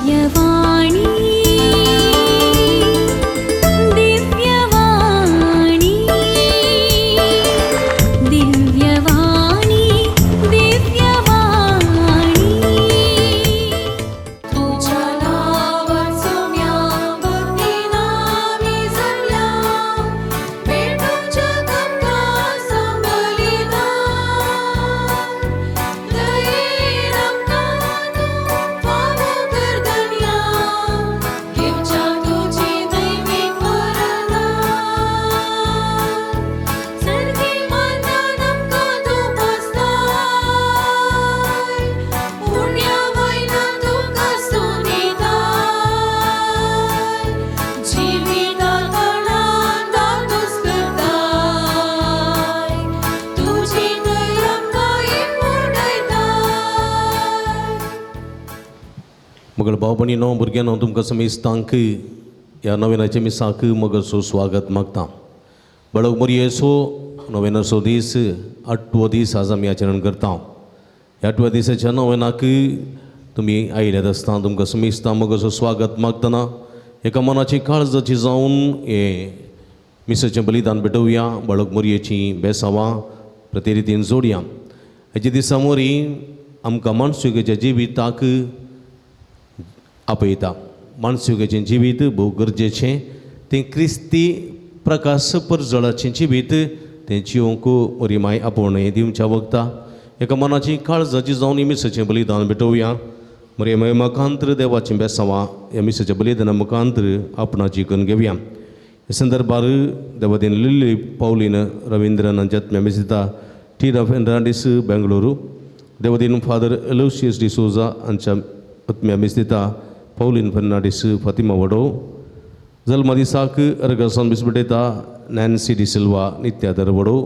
दिव्यवाणी दिव्यवाणी दिव्यवाणी दिव्यवाणी। तुझ्या नावात सोम्या भक्तीन आमी जमल्या, भेटूच्या तुमकां बलिदान। दयेन आमकां तूं फावो कर धन्या, घेवच्या तुजी दैवीक वरदान। सर्गी मानान आमकां तूं पोसताय, पुण्या वयल्यान तुका स्तुतिताय। जिविता तणान दादोस करताय, तुजी दया आमकां इमुर्डयताय। मगळ भाव भयणीनो भुरग्यांनो तुमकां समेस्तांक ह्या नव्यानाच्या मिसाक मगळसो स्वागत मागता। बळग मोरयेचो नव्यानाचो दीस आठवो दीस आज आमी आचरण करता। ह्या आठव्या दिसाच्या नव्यानाक तुमी आयल्यात आसतना तुमकां समेस्तां मगळसो स्वागत मागतना एका मनाची काळजाची जावन हे मिसाचें बलिदान भेटोवया। बळग मोरयेची बेसावां प्रतिरितीन जोडया। हेच्या दिसा मोरी आमकां मानसुकेच्या जिविताक आपयता। मानसुकेचें जिवीत भोव गरजेचें, तें क्रिस्ती प्रकाश परजळाचें जिवीत तें जिवंक वरी माय आपोवणें दिवच्या वखता। एका मनाची काळजाची जावन मिसाचें बलिदान भेटोवया। मरे माय मुखांत्र देवाचें बेसावां ह्या मिसाच्या बलिदाना मुखांत्र आपणाची करून घेवया। ह्या संदर्भार देवादीन लिल्ली पावलीन रविंद्रन हांच्या आत्म्या मिसिता टिना फेर्नांडीस बेंगळुरू, देवादीन फादर एलोशियस डिसोजा हांच्या आत्म्या मिसिता पावलीन फेर्नांडीस फातिमा वडो, जल्मा दिसाक अर्गासान बिस्बटेता नॅन्सी डिसिल्वा नित्यादर वडो,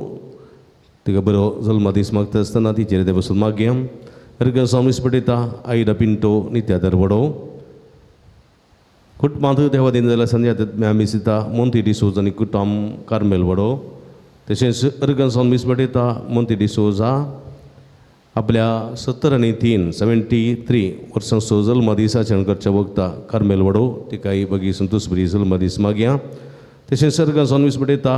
तिका बरो जल्मा दीस मागता आसतना तिचेर देव बसून मागया। अर्गासान बिस्बटेता आयडा पिंटो नित्यादर वडो, कुटुंबांत देवादीन जाल्यार संध्या आत्म्या मिसिता मोंती डिसोजा आनी कुटुंब कार्मेल वडो, तशेंच अर्गासान बिस्बटेता मोंती डिसोजा आपल्या 73 73 वर्सांचो जल्मा दीस आचरण करच्या वखता कार्मेल वडो, तिकाय बगी संतोष बरी जल्मा दीस मागया। तशेंच सर्गासान विस्पटेता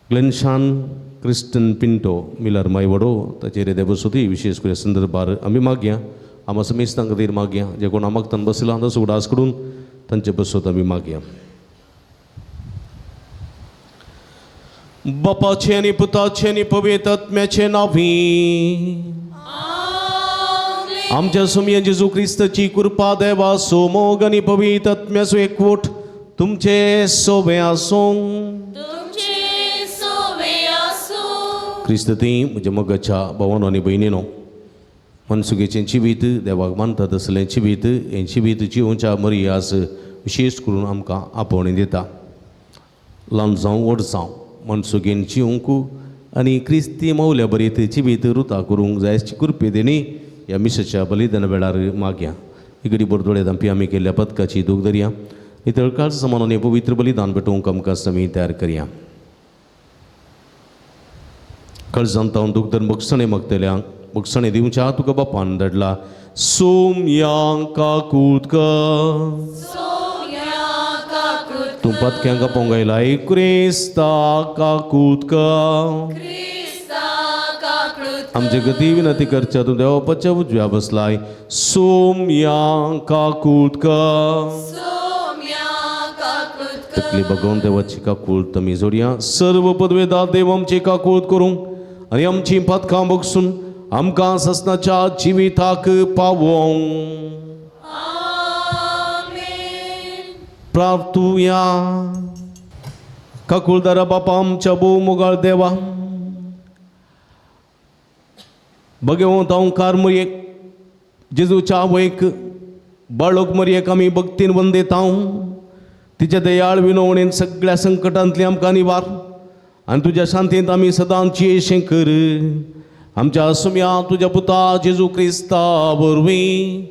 ग्लेनशान क्रिस्टन पिंटो मिलर माय वडो, ताचेर देवसुती विशेष करून संदर्भार आमी मागया। आमा समेस्तां खातीर मागया, जे कोण आमागतान बसला तांचो उडास करून तांचे बसत आमी मागया। बापाचे आनी पुताचे आनी पवित्र आत्म्याचे नांवी आमच्या सुमया जेजू क्रिस्ताची कृपा देवाचो मोग आनी पवित्र आत्म्याचो एकवट तुमचे सोबे आसूं। क्रिस्त ती म्हज्या मोगाच्या भावानो आनी भयणीनो, मनसुगेचें जिवीत देवाक मानता तसलें जिवीत हें जिवीत जिवच्या मरी आज विशेष करून आमकां आपोवणें दिता। ल्हान जावं व्हड जावं मनसुगेन जिवंक आनी क्रिस्ती मौल्या बरीत जिवीत रुता करूंक जाय अशी कृपे देणी ह्या मिसाच्या बलिदाना वेळार मागया। इगडी बोरदोळे दामपी आमी केल्ल्या पदकाची दूख धरया, नितळ काळजा समानान पवित्र बलिदान भेटोवंक आमकां समी तयार करया। कळजान तावन दूख धरून बक्षणें मागतल्यांक बक्षणें दिवच्या तुका बापान धाडला। सोमया काकूत कर तूं पदक्यांक पोंगायलाय क्रिस्ता काकूत कर आमचे गती विनंती करच्या तूं देवाच्या उजव्या बसलाय। सोमया काकूत कर तकली बगोवन देवाची काकूळ तमी जोडया। सर्व पदवेदार देव आमची काकूळ करूं आनी आमची पदकां बगसून आमकां ससनाच्या जिविताक पावोवंक प्रार्थुया। काकुळदारा बापा आमच्या भोव मोगाळ देवा, बगेवंत हांव मरयेक जेजूच्या आवयक बाळक मरयेक आमी भक्तीन वंदेता। तिच्या दयाळ विनवणेन सगळ्या संकटांतली आमकां निवार आनी तुज्या शांतींत आमी सदांच येशें कर। आमच्या सुम्या तुज्या पुता जेजू क्रिस्ता वरवीं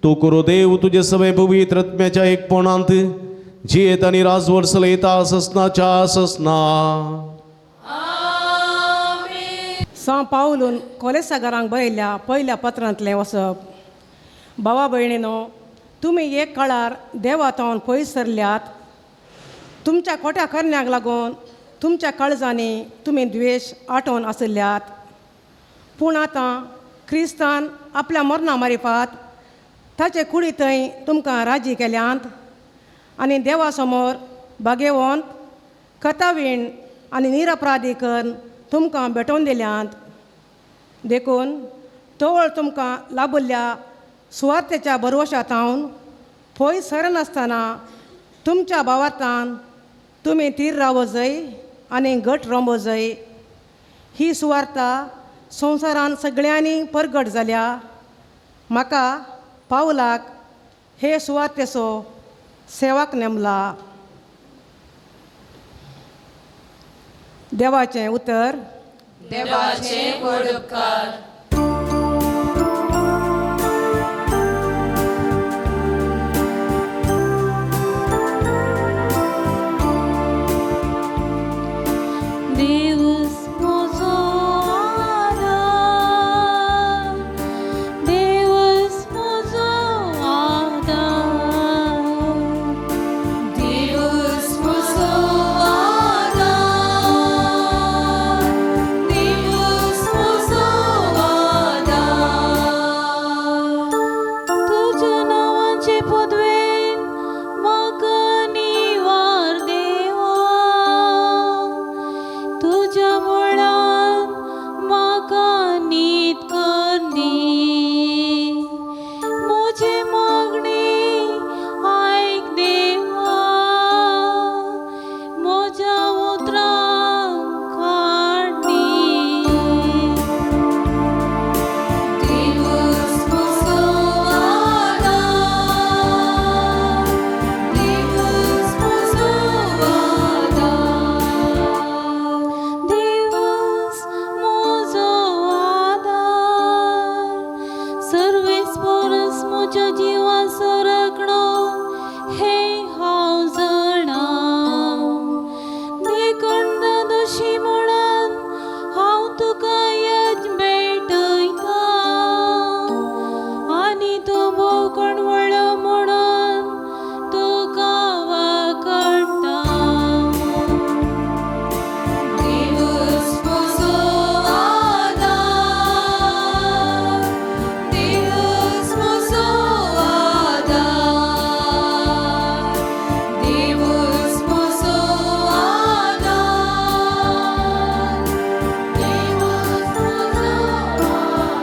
तूं करो देव तुजे सगळे पवित्र आत्म्याच्या एकपणांत जियेत आनी राजवट चलयता ससनाच्या ससना। सां पावलून कोलेसागरांक बरयल्ल्या पयल्या पत्रांतलें वचप। भावा भयणीनो, तुमी एक काळार देवा थावन पयस सरल्यात. तुमच्या खोट्या करण्याक लागून तुमच्या काळजांनी तुमी द्वेश आठोवन आशिल्ल्यात. पूण आतां क्रिस्तान आपल्या मरणा मारिफात ताचे कुडी थंय तुमकां राजी केल्यांत आनी देवा समोर भागेवंत कथावीण आनी निरपराधी करून तुमकां भेटोवन दिल्यांत. देखून तवळ तुमकां लाभल्ल्या सुवार्थेच्या भरवशा थावन पयस सरनासतना तुमच्या भावार्थान तुमी थीर रावो जाय आनी घट रोंबो जाय. ही सुवार्ता संवसारान सगळ्यांनी परगट जाल्या. म्हाका पावलाक हे सुवार्तेचो सेवाक नेमला. देवाचें उतर. देवाचे व्हड उपकार. देवस म्हजो आदार, देवस म्हजो आदार, देवस म्हजो आदार, देवस म्हजो आदार. तुज्या नांवाचे पदवेन म्हाका निवार देवा, तुज्या मुळान म्हाका नीत कर दी. म्हजी मागणी आयक देवा, म्हज्या उतरांक काड दी. देवस म्हजो आदार, देवस म्हजो आदार, देवस म्हजो आदार, सर्वेस परस म्हज्या जिवाचो राखणो हें हांव जाणा. देखून दोशी म्हणून हांव तुका याद भेटयता आनी तूं भोवकोण व्हडलो म्हणून तुका वाकडटा. देवस म्हजो आदार, देवस म्हजो आदार, देवस म्हजो आदार, देवस म्हजो आदार.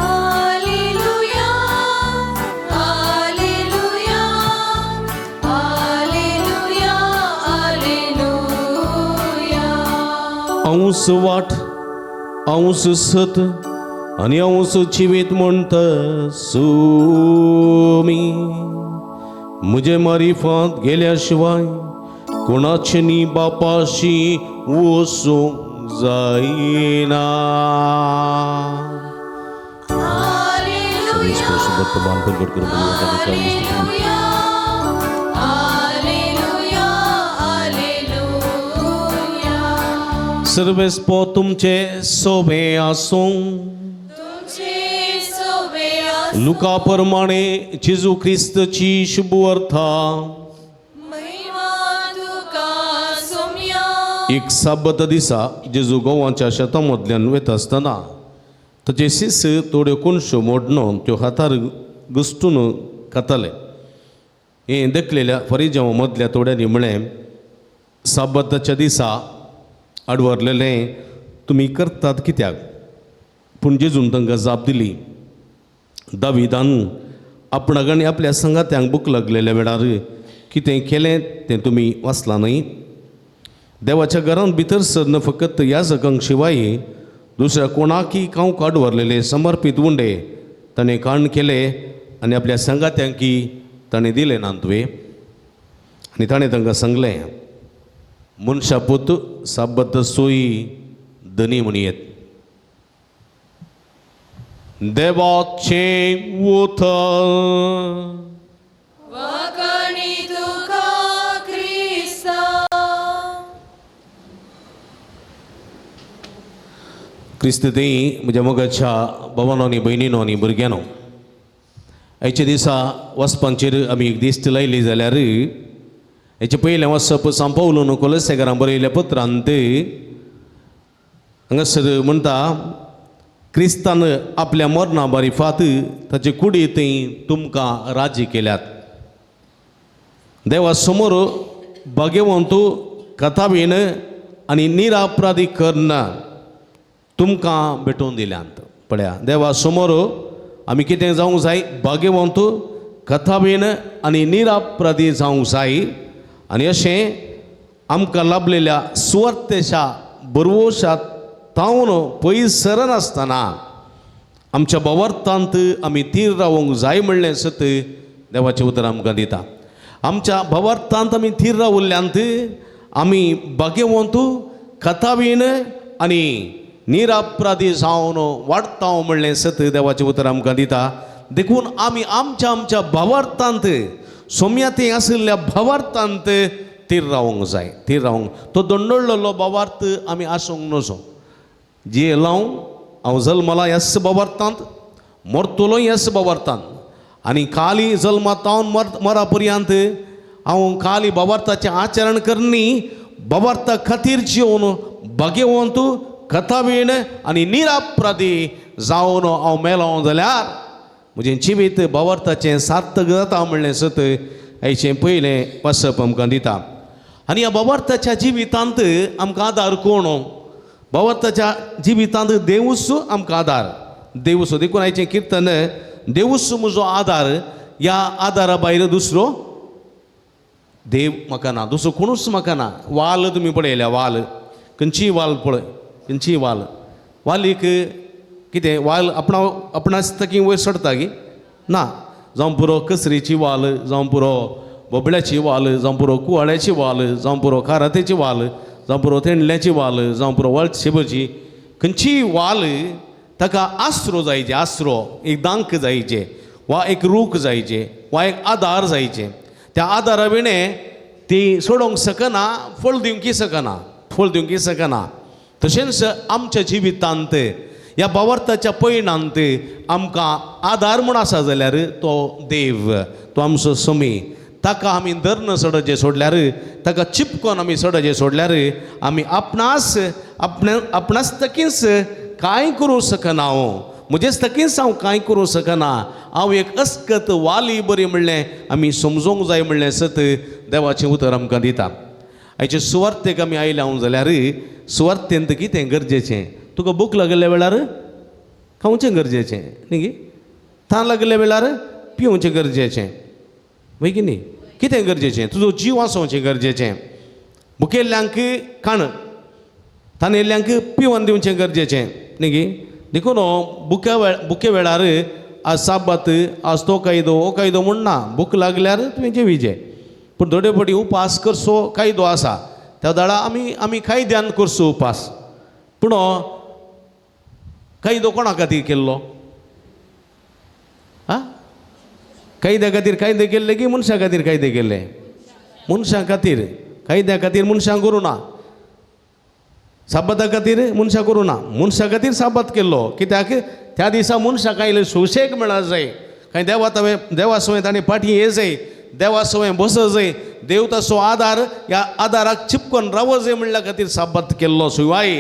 Alleluia, alleluia, alleluia, alleluia. हांवूच वाट, हांवूच सत आनी हांवूच जिवीत म्हणटा सुमी. म्हजे मारिफात गेल्या शिवाय कोणाचे न्ही बापाशी वचूंक जायना. Alleluia, alleluia, alleluia, alleluia. सर्वेस्पो तुमचे सोबे आसूं. तुमचे सोबे आसूं. लुका प्रमाणे जेजू क्रिस्तची शुभवार्ता. महिमा तुका सोम्या. एक साबत दिसा जेजू गोवाच्या शेतां मदल्यान वता आसतना ताचे शिस थोड्यो कोणश्यो मोडण त्यो हातार घुसटून खाताले. हें देखलेल्या फरिजांव मदल्या थोड्यांनी म्हळें, साबताच्या दिसा आडवरलेलें तुमी करतात कित्याक? पूण जेजून तांकां जाप दिली, दाविदान आपणाक आनी आपल्या संगात्यांक भूक लागलेल्या वेळार कितें केलें तें तुमी वाचलां न्हय? देवाच्या घरांत भितर सरन फकत याजकांक शिवाय दुसऱ्या कोणाकय खावंक आडवरलेले समर्पीत उंडे ताणें काण केले आनी आपल्या संगात्यांकी ताणें दिलें ना तुवें? आनी ताणें तांकां सांगलें, मनशा पूत साबत सोयी धनी म्हणयेत. देवाचें उतर. वाकणी तुका क्रिस्ता. क्रिस्त थंय म्हज्या मोगाच्या भावानो आनी भयणीनो आनी भुरग्यांनो, आयच्या दिसा वचपांचेर आमी एक दिश्ट लायली जाल्यार हेचें पयलें वचप सांपावलून कोलसेकारां बरयल्ल्या पत्रांत हांगासर म्हणटा, क्रिस्तान आपल्या मरणा बारिफात ताचे कुडी थंय तुमकां राजी केल्यात. देवा समोर भाग्यवंत कथाबीन आनी निरापराधी कर्ण तुमकां भेटोवन दिल्यांत. पळया, देवा समोर आमी कितें जावंक जाय? भाग्यवंत कथाबीन आनी निरापराधी जावंक जाय. आनी अशें आमकां लाभलेल्या सुवार्थेच्या बरवोशा तावन पयस सरनासतना आमच्या भावार्थांत आमी थीर रावंक जाय म्हणलें सत देवाचें उतर आमकां दिता. आमच्या भावार्थांत आमी थीर रावल्ल्यांत आमी भाग्यवंत कथाबीन आनी निरापराधी जावन वाडटा म्हणलें सत देवाचें उतर आमकां दिता. देखून आमी आमच्या आमच्या भावार्थांत सोम्याती आशिल्ल्या भावार्थांत थीर रावंक जाय. थीर रावंक तो दंडळ्ळो भावार्थ आमी आसूंक नजो. जियेलांव हांव जल्मला ह्याच भावार्थांत, मरतलो ह्याच भावार्थांत, आनी खाली जल्मातावन मरा पर्यंत हांव खाली भावार्थाचें आचरण करनी भावार्था खातीर जिवन भाग्यवंत कथावीण आनी निरापराधी जावन हांव मेलो जाल्यार म्हजें जिवीत भावार्थाचें सार्थक जाता म्हणलें सत आयचें पयलें वाचप आमकां दिता. आनी ह्या भावार्थाच्या जिवितांत आमकां आदार कोण? भावार्थाच्या जिवितांत देवूच आमकां आदार, देवूच. देखून आयचें किर्तन देवूच म्हजो आदार, ह्या आदारा भायर दुसरो देव म्हाका ना, दुसरो कोणूच म्हाका ना. वाल तुमी पळयल्या, वाल खंयचीय वाल पळय, खंयचीय वाल, वालीक कितें वाल आपणा आपणास्तकी वयर चडटा की ना? जावं पुरो कसरीची वाल, जावं पुरो बोबड्याची वाल, जावं पुरो कुवाळ्याची वाल, जावं पुरो खारातेची वाल, जावं पुरो तेंडल्याची वाल, जावं पुरो वाल शेबची, खंयचीय वाल ताका आसरो जायचे, आसरो एक दांक जायचे वा एक रूख जायचे वा एक आदार जायचे. त्या आदारा विणें ती सोडोवंक शकना, फळ दिवंक शकना, फळ दिवंक शकना. तशेंच आमच्या जिवितांत ह्या भावार्थाच्या पयणांत आमकां आदार म्हूण आसा जाल्यार तो देव, तो आमचो समी. ताका आमी धरण सडचे सोडल्यार, ताका चिपकोन आमी सडचे सोडल्यार आमी आपणास आपणा आपणास तकीच कांय करूं शकना. हांव म्हजेच तकीच हांव कांय करूं शकना, हांव एक अस्कत वाली बरी म्हणलें आमी समजूंक जाय म्हणलें सत देवाचें उतर आमकां दिता. आयचे सुवार्थेक आमी आयल्या हांव जाल्यार सुवार्थेंत कितें गरजेचें? तुका भूक लागल्या वेळार खावचें गरजेचें न्ही गी, तान लागल्या वेळार पिवचें गरजेचें, वय की न्ही? कितें गरजेचें? तुजो जीव आसोवचें गरजेचें. भुकेल्ल्यांक खाण, तानेल्ल्यांक पिवन दिवचें गरजेचें न्ही गी. देखून भुके वेळार आज साबात, आज तो कायदो हो कायदो म्हूण ना, भूक लागल्यार तुवें जेवीचे. पूण थोडे फावटी उपास करचो कायदो आसा, त्या वेळार आमी आमी कायद्यान करचो उपास. पूण कायदो कोणा खातीर केल्लो? आं, कायद्या खातीर कायदे केल्ले की मनशां खातीर कायदे केल्ले? मनशां खातीर. कायद्या खातीर मनशां करूं ना, साबाता खातीर मनशां करूं ना, मनशां खातीर साबात केल्लो. कित्याक त्या दिसा मनशाक आयले सुशेग मेळा जाय, कांय देवा हांवें देवा सवें ताणें पाटी ये जाय, देवा सवें बस जाय, देव ताचो आदार ह्या आदाराक चिपकोन राव जाय म्हणल्या खातीर साबात केल्लो. शिवाय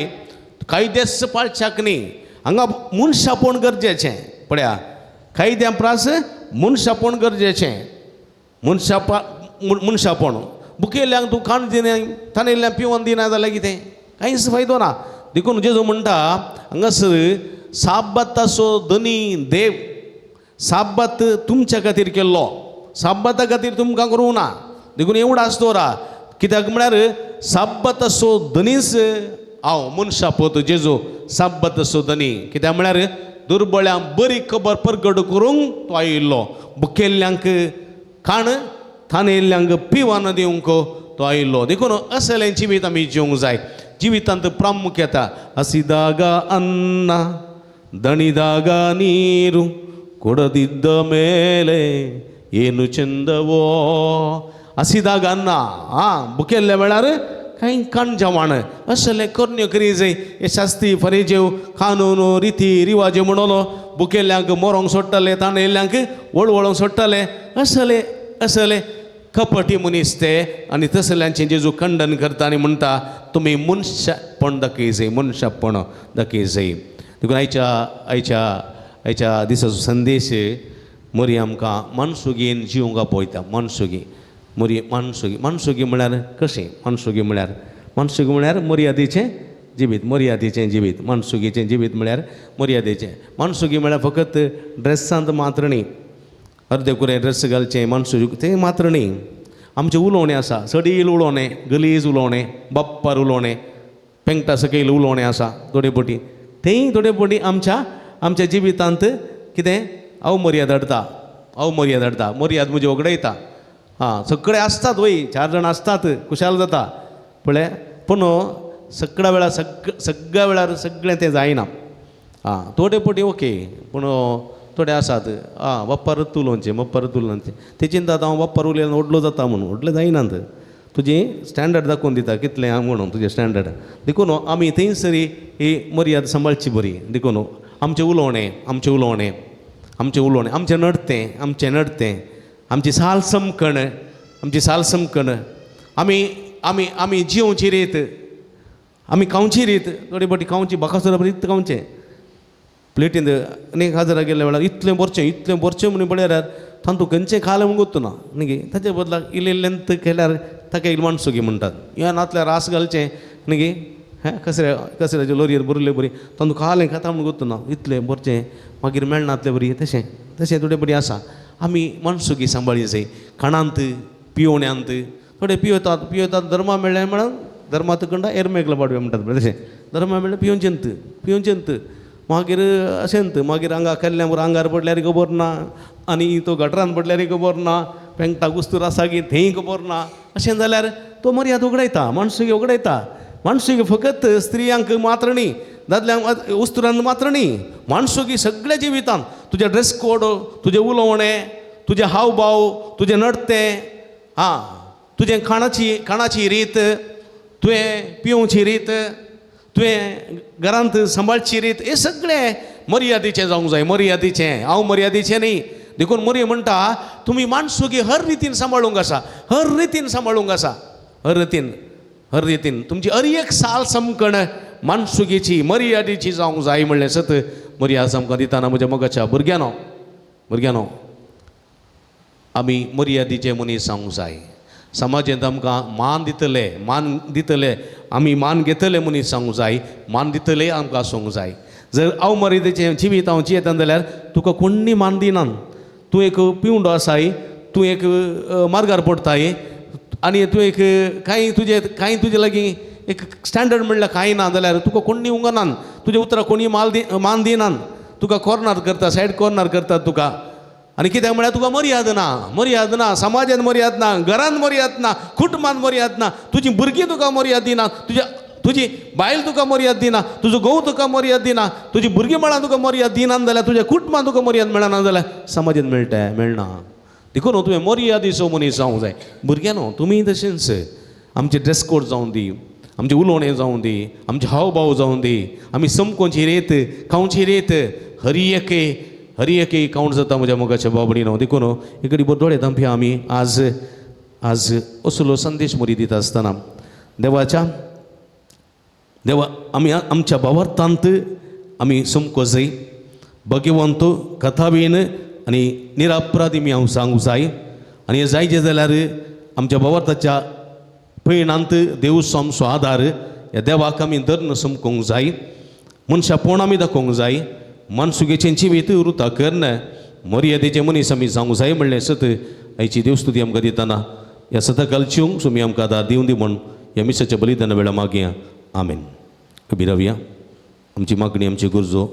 कायदेच पाळच्याक न्ही. हांगा मनशापण गरजेचें. पळया, कायद्या प्रास मनशापण गरजेचें. मनशापण भुकेल्ल्यांक तूं खाण दिना, तानेल्ल्यांक पिवन दिना जाल्यार कितें? कांयच फायदो ना. देखून जेजू म्हणटा हांगासर साबाताचो धनी देव, साबात तुमच्या खातीर केल्लो, साबाता खातीर तुमकां करूंक ना. देखून एवढाच दवरा, कित्याक म्हळ्यार साबाताचो धनीच हांव मनशा पोत जेजू साबाताचो धनी. कित्याक म्हळ्यार दुर्बळ्यांक बरी खबर परगट करूंक तो आयिल्लो, भुकेल्ल्यांक खाण, तानेल्ल्यांक पिवन दिवंक तो आयिल्लो. देखून असलें जिवीत आमी जिवंक जाय. जिवितांत प्रामुख्यता ಹಸಿದಾಗ ಅನ್ನ ದಣಿದಾಗ ನೀರು ಕೊಡದಿದ್ದ ಮೇಲೆ ಏನು ಚಂದವೋ. ಹಸಿದಾಗ ಅನ್ನ, ಆ ಬುಕೆಲ್ಲ वेळार कांय काणजेवाण असले करण्यो करी जाय. हे शास्त्री फरेजेव कानून रिती रिवाज म्हणून बुकेल्ल्यांक मोरोंक सोडटाले, ताणेल्ल्यांक वळवळोंक सोडटाले. असले असले कपटी मनीस ते. आनी तसल्यांचें जेजू खंडन करता आनी म्हणटा तुमी मनशापण दाखय जाय, मनशापण दाखय जाय. देखून आयच्या आयच्या आयच्या दिसाचो संदेश मोरी आमकां मानसुगीन जिवंक आपयता. मानसुगी मोरी मानसुगी मानसुगी म्हळ्यार कशें? मानसुगी म्हळ्यार मानसुगी म्हळ्यार मर्यादेचें जिवीत, मर्यादेचें जिवीत. मानसुगीचें जिवीत म्हळ्यार मर्यादेचें. मानसुगी म्हळ्यार फकत ड्रेसांत मात्र न्ही, अर्दे कुरे ड्रेस घालचें मानसुगी तें मात्र न्ही. आमचें उलोवणें आसा, सडील उलोवणें, गलीज उलोवणें, बाप्पार उलोवणें, पेंगटा सकयल उलोवणें आसा थोडे पटी, तेंय थोडे पटी आमच्या आमच्या जिवितांत कितें अवमर्याद हाडटा, अवमर्याद हाडटा, मर्याद म्हजी वगडायता. आं सगळे आसतात वय, चार जाण आसतात, खुशाल जाता पळय, पूण सगळ्या वेळार सगळ्या वेळार सगळें तें जायना. आं थोडे पटी ओके, पूण थोडे आसात आं बाप्पारच उलोवचें, बाप्पारच उलोवचें, ते चिंतात हांव बाप्पार उलयल्यार व्हडलो जाता म्हणून. व्हडलें जायनात, तुजी स्टँडर्ड दाखोवन दिता कितलें आं म्हणून तुजें स्टँडर्ड. देखून आमी थंयसर ही मर्याद सांबाळची बरी. देखून आमचें उलोवणें, आमचें उलोवणें, आमचें उलोवणें, आमचें नडतें, आमचें नडतें, आमची साल समकण, आमची साल समकण, आमी आमी आमी जिवची रीत, आमी खावची रीत, थोडी पटी खावची बाकासुरा रीत खावचें. प्लेटींत आनी हाजरा गेल्ल्या वेळार इतलें बरचें इतलें बरचें म्हणून पळयल्यार तांतू खंयचें खालें म्हूण गोत्तू ना न्ही. ताचे बदलाक इल्लें इल्लें केल्यार ताका इल्लें माणसुगी म्हणटात. ह्या नातल्यार रास घालचें न्ही, हें कसऱ्या कसऱ्याचे लोरयेर बरयल्ले बरी तांतू खालें खाता म्हूण गोत्तू ना, इतलें बरचें मागीर मेळनातलें बरी. तशें तशें थोडे बरी आसा. आमी माणसुगी सांबाळी जाय. खाणांत पिवण्यांत थोडे पिवतात पिवतात, धर्मा मेळ्ळें म्हणून धर्मा तुकंडा एरमेकला पाडवे म्हणटात पळय तशें धर्मा मेळ्ळें पिवचेंत पिवचेंत, मागीर अशेंत मागीर हांगा केल्ल्या बरो आंगार पडल्यार खबर ना, आनी तो गटरान पडल्यार खबर ना, पेंगटा गुस्तूर आसा की थंय खबर ना. अशें जाल्यार तो मर्याद उगडायता, माणसुगी उगडायता. माणसुगी फकत स्त्रियांक मात्र न्ही, दादल्यांक उस्तुरांक मात्र न्ही, माणसुगी सगळ्या जिवितांत. तुजें ड्रेस कोड, तुजें उलोवणें, तुजें हावभाव, तुजें नडतें, आं तुजें खाणाची खाणाची रीत, तुवें पिवची रीत, तुवें घरांत सांबाळची रीत, हें सगळें मर्यादेचें जावंक जाय. मर्यादेचें, हांव मर्यादेचें न्ही. देखून मर्या म्हणटा तुमी माणसुगी हर रितीन सांबाळूंक आसा, हर रितीन सांबाळूंक आसा, हर रितीन, हर रितीन तुमची हर एक साल समकण माणसुगीची मर्यादेची जावंक जाय म्हणलें सत मर्याद आमकां दिताना. म्हज्या मोगाच्या भुरग्यांनो, भुरग्यांनो, आमी मर्यादेचे मनीस जावंक जाय. समाजांत आमकां मान दितले, मान दितले, आमी मान घेतले मनीस जावंक जाय, मान दितले आमकां आसूंक जाय. जर हांव मर्यादेचें जिवीत हांव जियेता जाल्यार तुका कोण्णी मान दिनान. तूं एक पिवंडो आसाय, तूं एक मार्गार पडटाय आनी तूं एक कांय तुजें कांय तुजे लागीं एक स्टँडर्ड म्हणल्यार कांय ना जाल्यार तुका कोण्णी उंगनान, तुज्या उतरां कोणी माल दी मान दिनान, तुका कॉर्नर करता, सायड कॉर्नर करतात तुका. आनी कित्याक म्हळ्यार तुका मर्याद ना, मर्याद ना, समाजान मर्याद ना, घरान मर्याद ना, कुटुंबान मर्याद ना, तुजी भुरगीं तुका मर्याद दिना, तुज्या तुजी बायल तुका मर्याद दिना, तुजो घोव तुका मर्याद दिना, तुजी भुरगीं म्हळ्यार तुका मर्याद दिना जाल्यार, तुज्या कुटुंबान तुका मर्याद मेळना जाल्यार समाजान मेळटा मेळना. देखून तुवें मर्यादेचो मनीस जावंक जाय. भुरग्यांनो तुमी तशेंच आमचे ड्रेस कोड जावं दी, आमचें उलोवणें जावं दी, आमचे हावभाव जावं दी, आमी समकोवची रेत खावची रेत, हरी एके हरी एके कावंट जाता म्हज्या मोगाच्या बाबडीनो. देखून एक बरो दोळे धांपया आमी आज आज असलो संदेश मोरी दिता आसतना देवाच्या देवा आमी आमच्या भावार्थांत आमी समको जाय, भगवंत कथावीन आनी निरापराधी मी हांव सांगूंक जाय. आनी हें जायचें जाल्यार आमच्या भावार्थाच्या पयणांत देव आमचो आदार, ह्या देवाक आमी धरून समकोंक जाय, मनशापण आमी दाखोवंक जाय, मानसुगेचें जिवीत रुता करून मर्यादेचे मनीस आमी जावंक जाय म्हणलें सत आयची देवस्तुती आमकां दितना ह्या सदां चिवंक सुमी आमकां आदार दिवं दी म्हूण ह्या मिसाच्या बलिदाना वेळा मागया. आमेन. उबी रावया. आमची मागणी, आमची गरजो,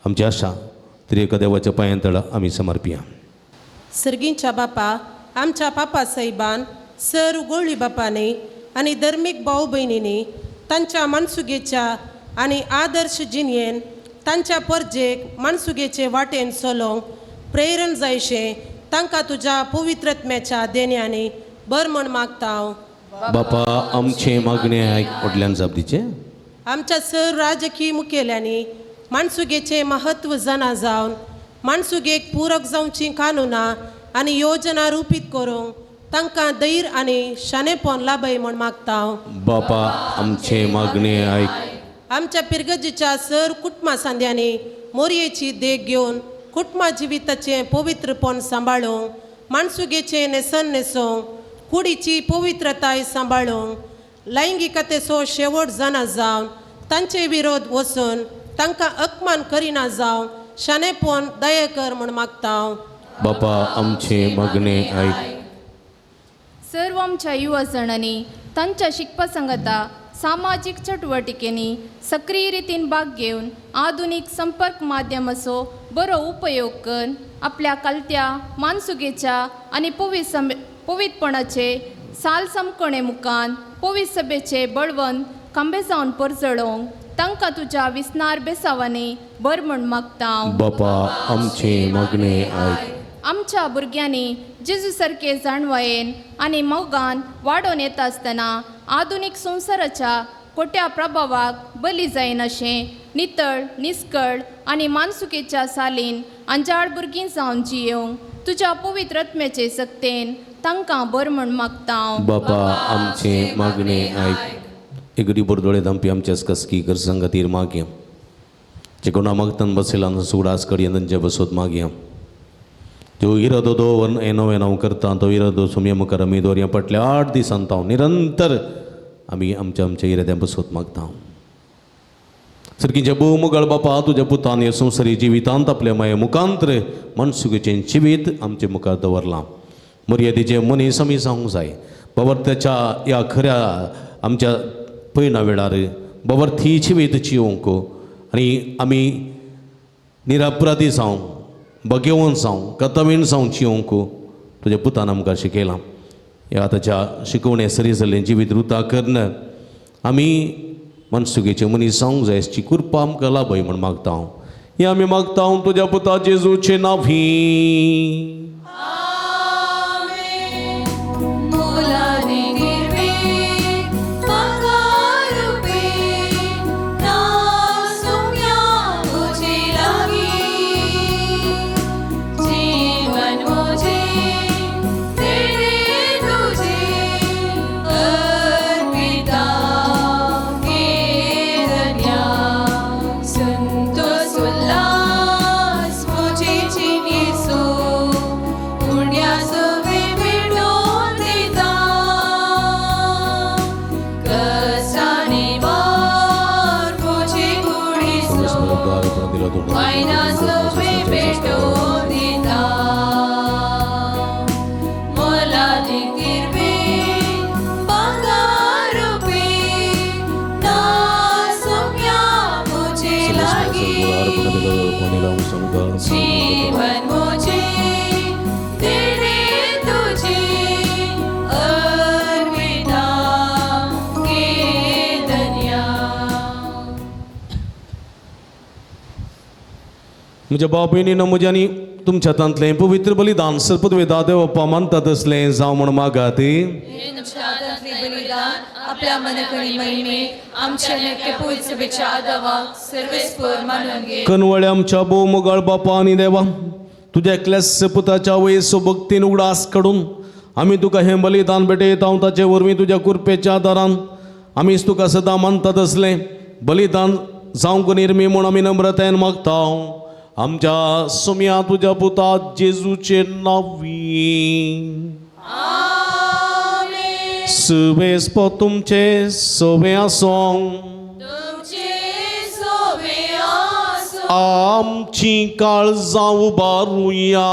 आमची आशा तरी एका देवाच्या पांयां तळा आमी समर्पिया. सर्गींच्या बापा, आमच्या पापा साहेबान, सर गोळी बापांनी आनी धर्मीक भाव भयणींनी तांच्या मानसुगेच्या आनी आदर्श जिणयेन तांच्या परजेक मानसुगेचे वाटेन चलोवंक प्रेरण जायशें तांकां तुज्या पवित्रत्म्याच्या देण्यांनी बर म्हण मागता हांव. बापा आमचे मागणे आयक. व्हडल्यान जाप दिचें. आमच्या सर राजकीय मुखेल्यांनी माणसुगेचें महत्व जाणा जावन माणसुगेक पूरक जावचीं कानुनां आनी योजना रुपीत करूंक तांकां धैर्य आनी शाणेपण लाभय म्हूण मागता. बापा आमचे मागणे आयक. आमच्या पिरगजीच्या सर कुटुंबा सांद्यांनी मोरयेची देख घेवन कुटुंबा जिविताचें पवित्रपण सांबाळूंक, माणसुगेचें न्हेसण न्हेसोवंक, कुडीची पवित्रताय सांबाळूंक, लैंगिकतेचो शेवट जाणा जावन तांचे विरोध वचून तांकां अपमान करिना जावन शाणेपण दया कर म्हूण मागता. बापा आमचे मागणे आयक. सर्व आमच्या युवा जाणांनी तांच्या शिकपा सांगाता सामाजीक चटवटिकेंनी सक्रीय रितीन भाग घेवन आधुनीक संपर्क माध्यमाचो बरो उपयोग करून आपल्या कलत्या मानसुगेच्या आनी पवित्रपणाचे साल समकणे मुखान पवित्र सभेचे बळवंत खांबे जावन परजळोवंक तांकां तुज्या विस्नार बेसावांनी बर म्हूण मागता. बापा आमचे मागणे आयक. आमच्या भुरग्यांनी जेजू सारके जाणवायेन आनी मोगान वाडोवन येता आसतना आधुनीक संवसाराच्या खोट्या प्रभावाक बली जायनाशें नितळ निस्कळ आनी मानसुकेच्या सालीन अंजाळ भुरगीं जावन जियेवंक तुज्या पवित्र आत्म्याचे सक्तेन तांकां बर म्हूण मागता. बापा आमचे मागणे आयक. एक बोरदोळे धांपी आमच्याच कसकी गरजां खातीर मागया. जे कोणा मागतान बसयला सुडास कडयेन तांचे बसोत मागया. त्यो इरादो दवर येनो येनो करता तो इरादो सुमये मुखार आमी दवरया. फाटल्या 8 दिसान हांव निरंतर आमी आमच्या आमच्या इराद्यां बसोत मागता. सारकींच्या भोव मोगाळ बापा तुज्या पुतान ह्या संवसारी जिवितांत आपल्या माये मुखांत्र मनसुगेचें जिवीत आमचे मुखार दवरलां. मर्यादेचे मनीस आमी जावंक जाय. बाबा त्याच्या ह्या खऱ्या आमच्या पयना वेळार बाबा ती जिवीत जिवंक आनी आमी निरापराधी जावं, बगेवन जावं, कतवीण जावं जिवंक तुज्या पुतान आमकां शिकयलां. ह्या आतांच्या शिकवणे सरी जाल्लें जिवीत रुता करून आमी मनसुगेचे मनीस जावंक जाय हाची कृपा आमकां लाभय म्हूण मागता हांव. हें आमी मागता हांव तुज्या पुता जेजूचे नांवी. जीवन मुझे तेरे तुझे अर्पिता के धन्या. म्हज्या भाव भयणीनो म्हज्यांनी तुमच्या हातांतलें पवित्र बलिदान सर्पदवेदा देवप्पा मानतात असलें जावं म्हूण मागात. बलिदान आपल्या मनकणी महिमे आमच्या नेके पुळसभेच्या आदावाक सर्वेस्पर मानून घे. कनवळे आमच्या भोव मोगाळ बापा आनी देवा तुज्या एकल्याच पुताच्या वयसो भक्तीन उगडास काडून आमी तुका हें बलिदान भेटयता. ताचे वरवीं तुज्या कृपेच्या आदारान आमीच तुका सदां मानतात असलें बलिदान जावंक निर्मी म्हूण आमी नम्रतायेन मागता. आमच्या सोम्या तुज्या पुता जेजूचे नांवी. सुवेस्पो तुमचे सोवे आसों. आमची काळजां उबारुया.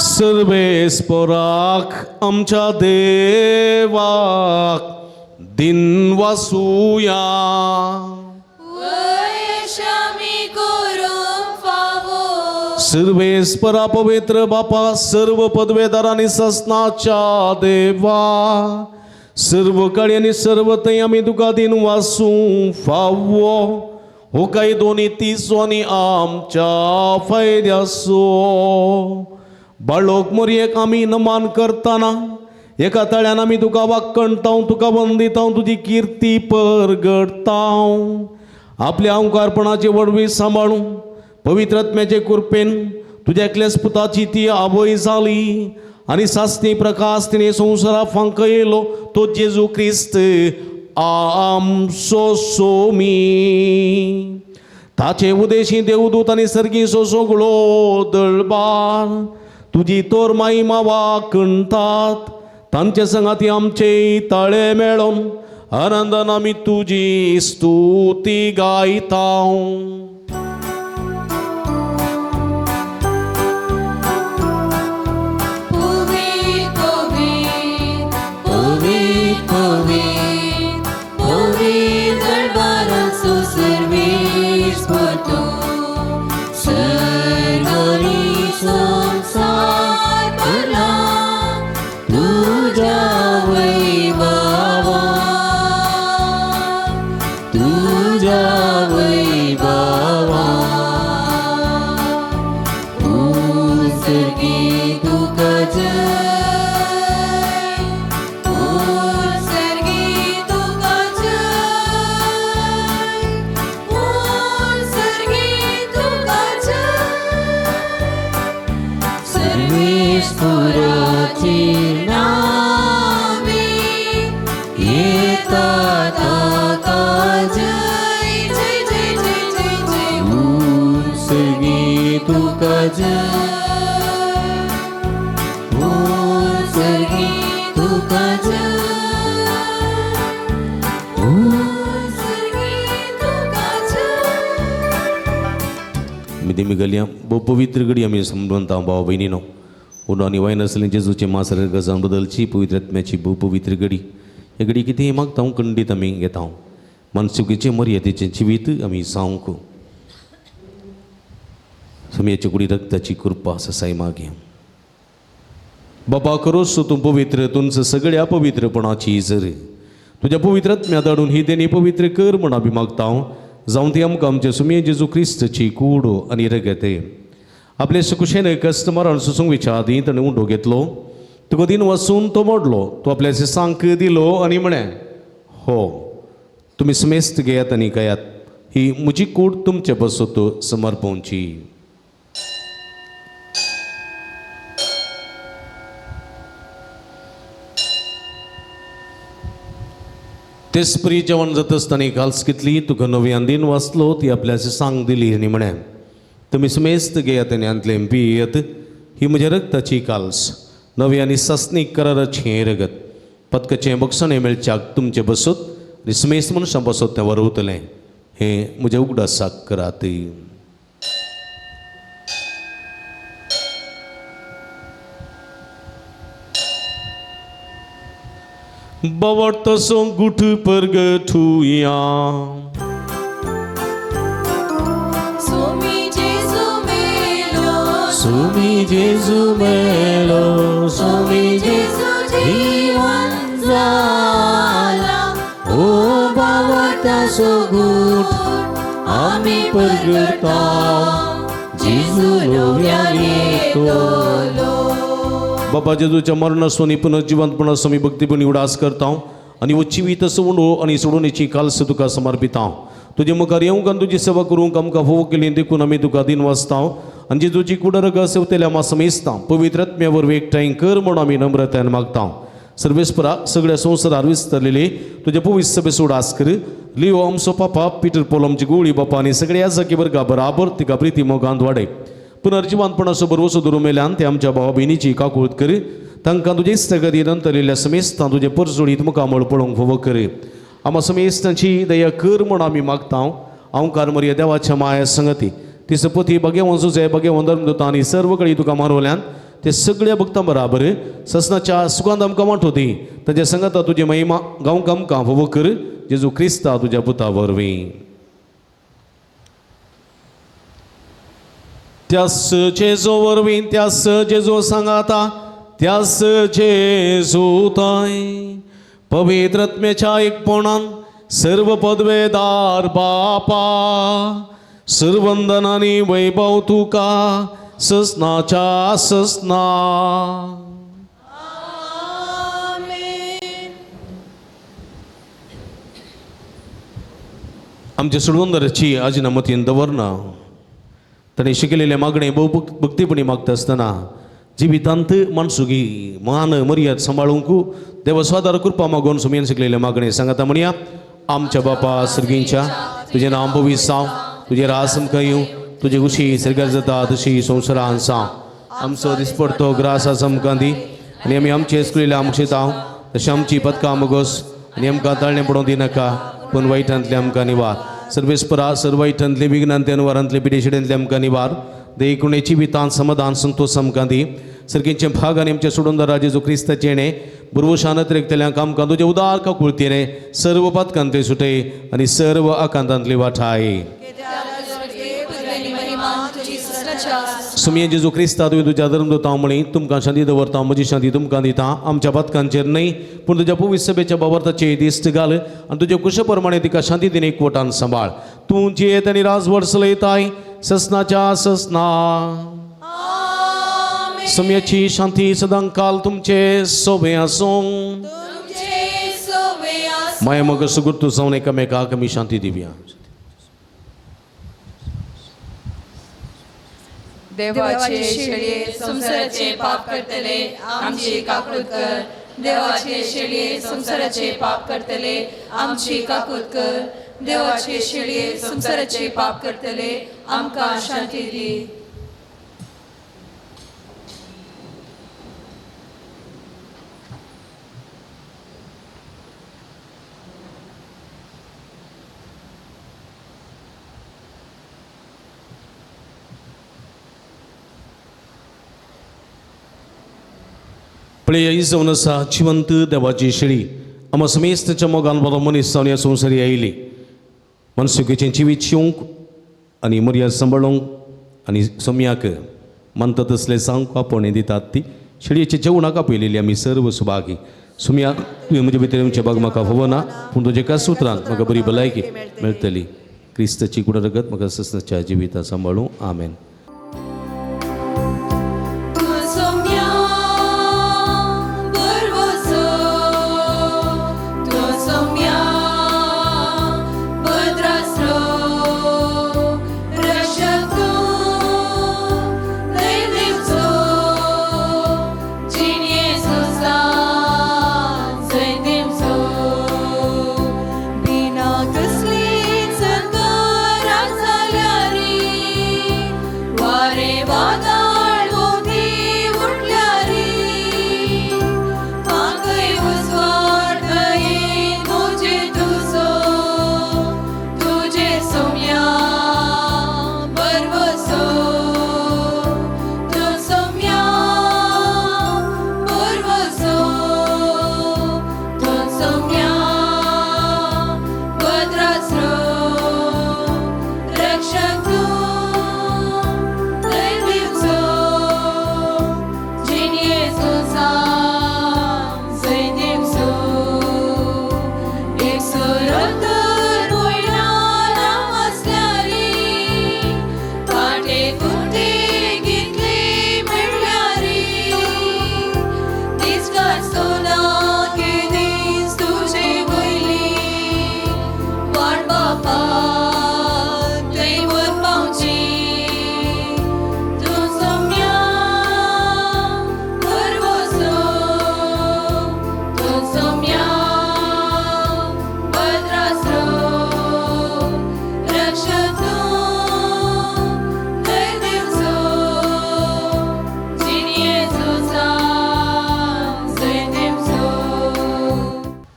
सर्वेस्पराक आमच्या देवाक दिन वासुया. सर्वेस्परा पवित्र बापा सर्व पदवेदार आनी ससनाच्या देवा सर्व काळी आनी सर्व थंय आमी तुका दिन वासूं फावो हो काय दोनी तिसवानी आमच्या फायद्यासो बाळोक मोरयेक आमी नमान करतना एका तळ्यान आमी तुका वाक्कणताव तुका वंदिताव तुजी किर्ती परगडताव आपल्या अंकारपणाची वडवी सांबाळून पवित्र आत्म्याचे कृपेन तुज्या एकल्याच पुताची ती आवय जाली आनी सासणी प्रकाश तिणें संवसारा फांक येयलो तो जेजू क्रिस्त आमचो सोमी. ताचे उदेशी देवदूत आनी सर्गीचो सगळो दळबार तुजी तोर माई मावा कणतात तांचे संगाती आमचे ताळे मेळोन आनंदान आमी तुजी स्तुती गायता. गलया भोव पवित्र घडी आमी समजता भाव भयणीनो उनो आनी वायन आसलें जेजूचें मास रगजावन बदलची पवित्र आत्म्याची भोव पवित्र घडी. हे घडी कितें मागता खंडीत आमी घेता मानसुकीचें मर्यादेचें जिवीत आमी जावंक सुमयाचे कुडी रक्ताची कृपा ससाय मागे. बाबा करोस तूं पवित्र तुमचं सगळ्या पवित्रपणाची जर तुज्या पवित्र आत्म्या धाडून ही देणी पवित्र कर म्हण आमी मागता जावन ती आमकां आमचे सुमये जेजू क्रिस्तची कूड आनी रगत. आपले सुकुशेन कस्टमरान सुसूंक विचार आदीं ताणें उंडो घेतलो तुका दिन वसून तो मोडलो तो आपल्या सांक दिलो आनी म्हळें हो तुमी समेस्त घेयात आनी खायात ही म्हजी कूड तुमचे पासत समर्पणची. तेच परी जेवण जाता आसतना काल्स घेतली तुका नव्यान दिन वाचलो ती आपल्या सांग दिली आनी म्हळें तुमी समेस्त घेयात आनी हांतलें पियेत ही म्हज्या रक्ताची काल्स नवी आनी सासणीक कराराचें हें रगत पदकाचें बक्षणें मेळच्याक तुमचें बसत आनी समेस्त मनशां बसत तें वरवतलें हें म्हज्या उगडासाक करात. बवटसो गुठ परगठुया सुमी जेजू मेलो सुमी जेजू मेलो सुमी जेजू जीवन जाला ओ बावटासो गुठ आमी परगटा जेजू लोव्यान येतलो. बाबा जेजूच्या मरणासून पुनर्जिवंतपणाचो आमी भक्तीपणी उडास करता आनी हो जिवीत सोडून आनी सोडून काल्स तुका समर्पिता. तुजे मुखार येवंक आनी तुजी सेवा करूंक आमकां फोव केली देखून आमी तुका दिन वाचता आनी जेजूची कुडरग सेवतेल्या आमा समेस्ता पवित्र आत्म्या वरवीं एकठांय कर म्हूण आमी नम्रतायेन मागता. सर्वेस्परा सगळ्या संवसारार विस्तारलेली तुज्या पवित्र सभेचो उडास कर. लिओ आमचो पापा पिटर पोल आमची गोळी बापा आनी सगळ्या जागी वर्गा बराबर तिका प्रिती मोगांत वाडय. पुनर्जिवंतपणाचो भरवसो धरून मेल्यान ते आमच्या भावा भयणीची काकूळत कर. तांकां तुजे इश्टागती नंतरलेल्या समेस्तां तुजे परजोडीत मुखामळ पळोवंक फावो कर. आमा समेस्तांची दया कर म्हूण आमी मागता. हांवकार मरिया देवाच्या माया संगती ती सपती बगेवन सुजे बगेवन धर्मदूत आनी सर्व कडेन तुका मारवल्यान ते सगळ्या भक्तां बराबर ससनाच्या सुखांत आमकां वांटो दी. ताच्या संगता तुजी महिमा गांवक आमकां फावो कर जेजू क्रिस्ता तुज्या पुता वरवीं. त्यास जेजू वरवीं त्यास जेजू सांगाता त्यास जेजू ताय पवित्र आत्म्याच्या एकपणान सर्व पदवेदार बापा, सर्वंदनानी वैभव तुका ससनाच्या ससना. आमच्या सोडवंदराची आजिना मतीन दवरना ताणें शिकलेले मागणें भोव भक्तीपणी मागता आसतना जिवितांत माणसुगी मान मर्याद सांबाळूंक देवा स्वादार कृपा मागून सुमयेन शिकलेले मागणें सांगता म्हणया. आमच्या बापा सर्गींच्या, तुजें नांव पवित्र जावं, तुजें रास आमकां येवं, तुजी खुशी सर्गार जाता तशी संवसारान जावं. आमचो दिसपडतो ग्रास आसा आमकां दी आनी आमी आमचे स्कुलेल्या आमक्षेतांव तशें आमची पदकां मगोस आनी आमकां ताळणें पडोवंक दिनाका पूण वायटांतलें आमकां निवार. सर्वेस्परा सर्व वायटांतले विघ्नांतले अनवारांतले पिडेशिडेंतले आमकां निवार. देखुणेची वितान समाधान संतोष आमकां दी. सर्गींचे भाग आनी आमच्या सोडूनदारा जेजू क्रिस्ताचें येणें बुरवशानत रेखतल्यांक आमकां तुजें उदार काकुळतेने सर्व पातकांतले सुटय आनी सर्व आकांतांतली वाठाय. सुमये जेजू क्रिस्ता तुवें तुज्या धर्म दवरता म्हळी तुमकां शांती दवरता, म्हजी शांती तुमकां दिता. आमच्या पातकांचेर न्हय पूण तुज्या पवित्र सभेच्या बाबर्थाचेर दिश्ट घाल आनी तुज्या कुशे प्रमाणे तिका शांती दिने एकवटान सांबाळ. तूं जियेत आनी राजवट चलयताय ससनाच्या ससना. सुमयाची शांती सदांकाल तुमचे सोबे आसूं. माया मग सुगुर्तू जावन एकामेकाक आमी शांती दिवया. देवाचे शेळये संवसाराचे पाप करतले आमची काकूत कर. देवाचे शेळये संवसाराचे पाप करतले आमची काकूत कर. देवाचे शेळये संवसाराचे पाप करतले आमकां शांती दी. पळय जावन आसा जिवंत देवाची शेळी आमा समेस्ताच्या मोगान बरो मनीस जावन ह्या संवसारी आयली. मनसुकेचें जिवीत शिवंक आनी मर्याद सांबाळूंक आनी सोम्याक मानता तसलें सांगूंक आपोवणें दितात ती शेळयेच्या जेवणाक आपयलेली आमी सर्व सुभागी. सुम्या तुवें म्हजे भितर येवचें भाग म्हाका फावना पूण तुजें एका सुत्रान म्हाका बरी भलायकी मेळटली. क्रिस्ताची कुड रगत म्हाका ससनाच्या जिविता सांबाळूं. आमेन.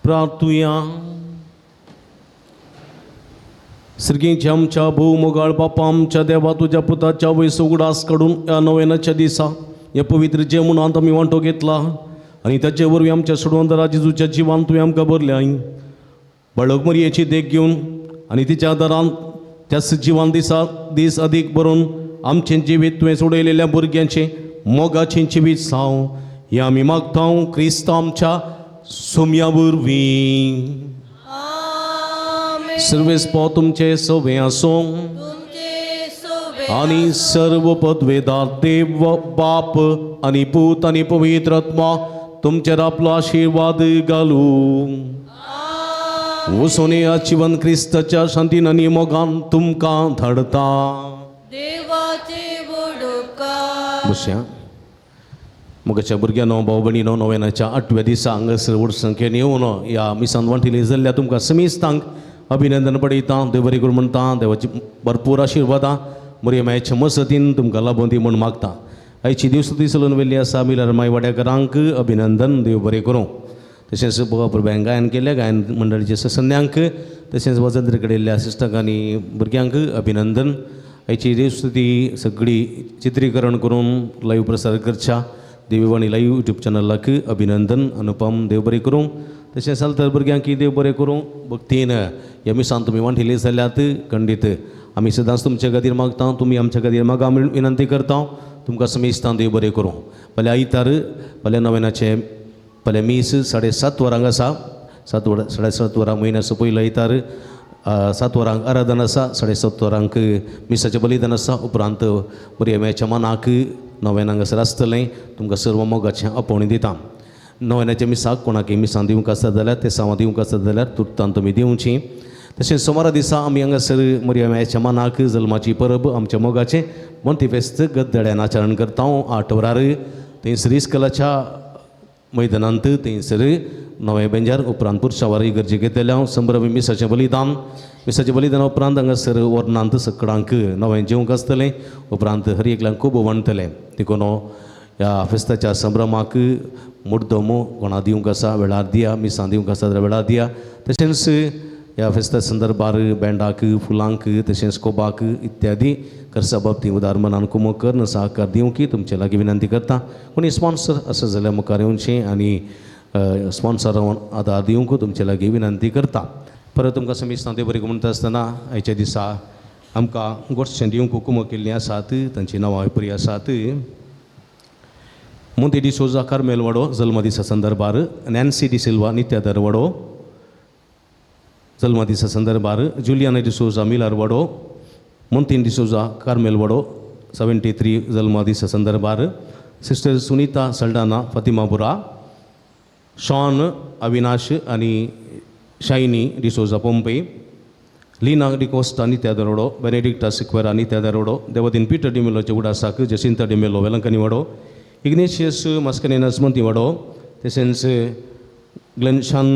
प्रार्थुया. सर्गींच्या आमच्या भोव मोगाळ बापा आमच्या देवा तुज्या पुताच्या वयस उगडास काडून ह्या नव्यानाच्या दिसा ह्या पवित्र जेवणांत आमी वांटो घेतला आनी ताचे वरवीं आमच्या सोडवंतरा जेजूच्या जिवान तुवें आमकां भरल्या. बाळक मरयेची देख घेवन आनी तिच्या आदारान त्याच जिवान दिसा दीस अदीक भरून आमचें जिवीत तुवें सोडयलेल्या भुरग्यांचें मोगाचें जिवीत जावं हें आमी मागता क्रिस्त आमच्या सोम्या वरवीं. सर्वेस्पो तुमचे सवे आसूं आनी सर्व पदवेदार देव बाप आनी पूत आनी पवित्र आत्मा तुमचेर आपलो आशिर्वाद घालूं. वसोनी जिवन क्रिस्ताच्या शांतीन आनी मोगान तुमकां धाडता. बसया मोगाच्या भुरग्यांनो भाव भयणीनो नोवेनाच्या आठव्या दिसा हांगासर व्हड संख्येन येवन ह्या मिसान वांटिल्ली जाल्ल्या तुमकां समेस्तांक अभिनंदन पडयता. देव बरें करूं म्हणटा. देवाची भरपूर आशिर्वादां मोरये मायेच्या मसतीन तुमकां लाबोवन दी म्हूण मागता. आयची दिवस चलून वेल्ली आसा मिलर माय वाड्याकरांक अभिनंदन. देव बरें करूं. तशेंच भुरग्यांक गायन केल्या गायन मंडळीच्या सदस्यांक तशेंच वजंत्र कडेल्ल्या शिश्टक आनी भुरग्यांक अभिनंदन. आयची देवस्तुती सगळी चित्रीकरण करून लायव्ह प्रसार करच्या देवीवाणी लायव्ह युट्यूब चॅनलाक अभिनंदन. अनुपम देव बरें करूं. तशेंच तर भुरग्यांक देव बरें करूं. भक्तीन ह्या मिसान तुमी वांटिल्ली जाल्यात खंडीत आमी सदांच तुमच्या खातीर मागता, तुमी आमच्या खातीर मागा विनंती करता. तुमकां समेस्तां देव बरें करूं. फाल्यां आयतार फाल्यां नवेनाचें फाल्यां मीस 7:30 वरांक आसा. 7:30 वरांक म्हयन्याचो पयलो आयतार 7 वरांक आराधन आसा. 7:30 वरांक मिसाचें बलिदान आसा. उपरांत बऱ्या मेच्या मनाक नवेन हांगासर आसतलें. तुमकां सर्व मोगाचें आपोवणें दिता. नवेनाच्या मिसाक कोणाकय मिसां दिवंक आसत जाल्यार ते सावां दिवंक आसत जाल्यार तुर्तान तुमी दिवची. तशेंच सोमारा दिसा आमी हांगासर मोरया मायेच्या मनाक जल्माची परब आमच्या मोगाचें मोंतीफेस्त गद्दड्यान आचरण करता. 8 वरार थंयसर इस्कलाच्या मैदानांत थंयसर नवें बेंजार उपरांत पुरशावार इगर्जे घेतल्या हांव संभ्रमी मिसाचें बलिदान. मिसाचें बलिदान उपरांत हांगासर वर्णांत सकडांक नवें जेवंक आसतलें. उपरांत हर एकल्यांक खूब वणटलें. देखून ह्या फेस्ताच्या संभ्रमाक मुड्डमो कोणा दिवंक आसा वेळार दिया, मिसां दिवंक आसा जाल्यार वेळार दिया. तशेंच ह्या फेस्ता संदर्भार बँडाक फुलांक तशेंच कोबाक इत्यादी खर्चा बाबतींत उदार मनान कुमक करून सहकार दिवंकी तुमचे लागीं विनंती करता. कोणी स्पॉन्सर आसा जाल्यार मुखार येवचें आनी स्पॉन्सरान आदार दिवंक तुमचे लागीं विनंती करता. परत तुमकां समेस्तां देव बरें म्हणटा आसतना आयच्या दिसा आमकां गोडशें दिवंक कुमक केल्लीं आसात तांचीं नांवां बरीं आसात. मोंती डिसोजा कार्मेल वाडो जल्मदिसा संदर्भार, नॅन्सी डिसिल्वा नित्यादर वाडो जल्मदिसा संदर्भार, जुलियाना डिसोजा मिलार वाडो, मोंतीन डिसोजा कार्मेल वाडो 73 जल्मदिसा संदर्भार, सिस्टर सुनीता सल्डाना फातिमापुरा, शॉन अविनाश आनी शायनी डिसोजा पोंपे, लीना डिकोस्टा नित्या दरोडो, बेनेडिक्टा सिक्वेरा नित्या दरोडो, देवदीन पीटर डिमेलोचे उडासाक जसिंता डिमेलो वेलंकनी वाडो, इग्नेशियस मास्कनेनस मोंती वाडो, तशेंच ग्लेनशान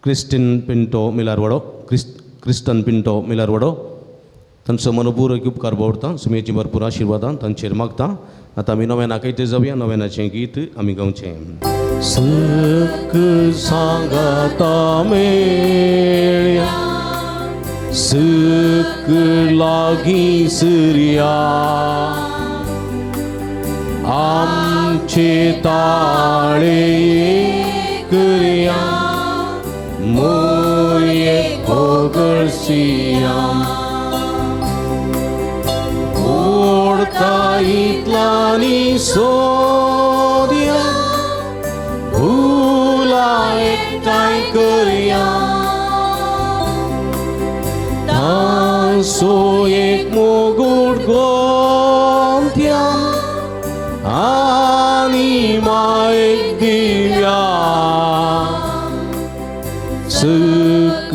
क्रिस्टीन पिंटो मिलार वाडो, क्रिस्टन पिंटो मिलार वाडो. तांचो मनपूर्वक उपकार बावडता. सुमेची भरपूर आशिर्वादां तांचेर मागता. आतां आमी नव्यानाक येते जावया. नव्यानाचें गीत आमी गावचें. सुख सांगाता मेळ्या सुख लागीं सुर्या आमचे ताळे करया मोये होगळसिया ओडता इतलानी सोदया भुला एकठांय करया तांसो एक मोगूट गोंत्या आनी मायक दिव्या सुख